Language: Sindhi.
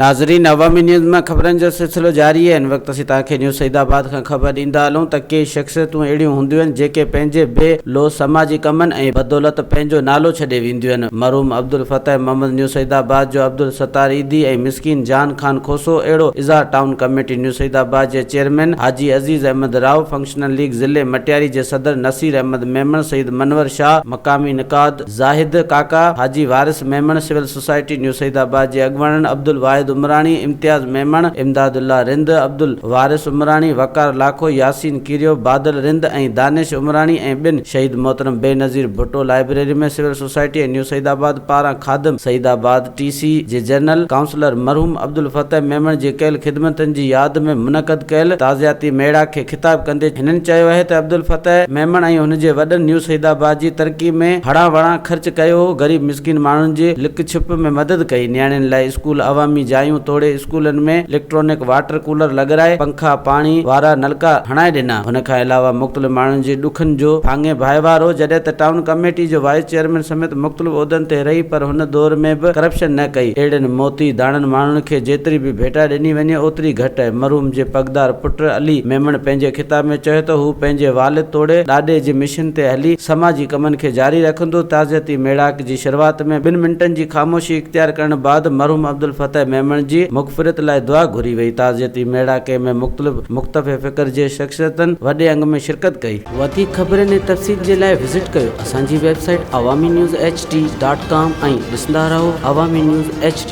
ناظرين عوامي نيوز مان خبرن جو سلسلو جاري آهي هن وقت اسين توهان کي نيوز سعيد آباد کان خبر ڏيندا هلون ته ڪي شخصيتون اهڙيون هونديون آهن جيڪي پنهنجي بي لوث سماجي ڪمن ۽ بدولت پنهنجو نالو ڇڏي وينديون آهن مرحوم عبدالفتاح محمد نيو سعيد آباد جو عبدالستار ايڌي ۽ مسڪين جان خان کوسو اهڙو اظهار ٽائون ڪميٽي نيو سعيد آباد جي chairman Haji Aziz Ahmed Rao functional league ضلعي مٽياري جي صدر نصير احمد ميمڻ سيد منور شاهه مقامي نقاد Zahid Kaka Haji Waris Memon civil society new Saeedabad جي اڳواڻن عبدالواحد عمراڻي، امتياز ميمڻ، امداد الله رند، عبدالوارث عمراڻي، وقار لاکو، ياسين ڪيريو، بادل رند ۽ دانش عمراڻي ۽ ٻين شهيد محترم Benazir Bhutto library ۾ civil society ۽ new Saeedabad پاران خادم سعيد آباد ٽي سي جي جنرل ڪائونسلر مرحوم عبدالفتح ميمڻ جي ڪيل خدمتن جي ياد ۾ منعقد ڪيل تعزياتي ميڙاڪ کي خطاب ڪندي هنن چيو آهي ته عبدالفتح ميمڻ ۽ هن جي وڏن نيو سعيد آباد جي ترقي ۾ هڙان وڙان خرچ ڪيو هو، غريب مسڪين ماڻهن جي لڪ ڇپ ۾ مدد ڪئي، نياڻين لاء اسڪول، عوامي جايون توڙي اسڪولن ۾ اليڪٽرانڪ واٽر ڪولر لڳرائي پنکا، پاڻي وارا نلڪا هڻائي ڏنا. هن کان علاوه مختلف ماڻهن جي ڏکن جو ڀاڱي ڀائيوار هو، جڏهن ته ٽائون ڪميٽي جو وائيس چيئرمين سميت مختلف عهدن تي رهي پر هن دور ۾ به ڪرپشن نه ڪئي، اهڙن موتي داڻن ماڻهن کي جيتري به ڀيٽا ڏني وڃي اوتري گهٽ آهي، مرحوم جي پڳدار پٽ علي ميمڻ پنهنجي خطاب ۾ چيو ته هو پنهنجي والد توڙي ڏاڏي جي مشن تي هلي سماجي ڪمن کي جاري رکندو. تعزيتي ميڙاڪ جي شروعات ۾ ٻن منٽن جي خاموشي اختيار ڪرڻ بعد مرحوم عبدالفتح ميمڻ جي مغفرت لاء دعا گهري وئي. تعزيتي ميڙاڪي ۾ مختلف مڪتب فڪر جي شخصيتن وڏي انگ ۾ شرڪت ڪئي. وڌيڪ خبرن ۽ تفصيل جي لاء وزٽ ڪيو اسان جي website Awami news H D dot com ۽ ڏسندا رهو عوامي نيوز ايڇ ڊي.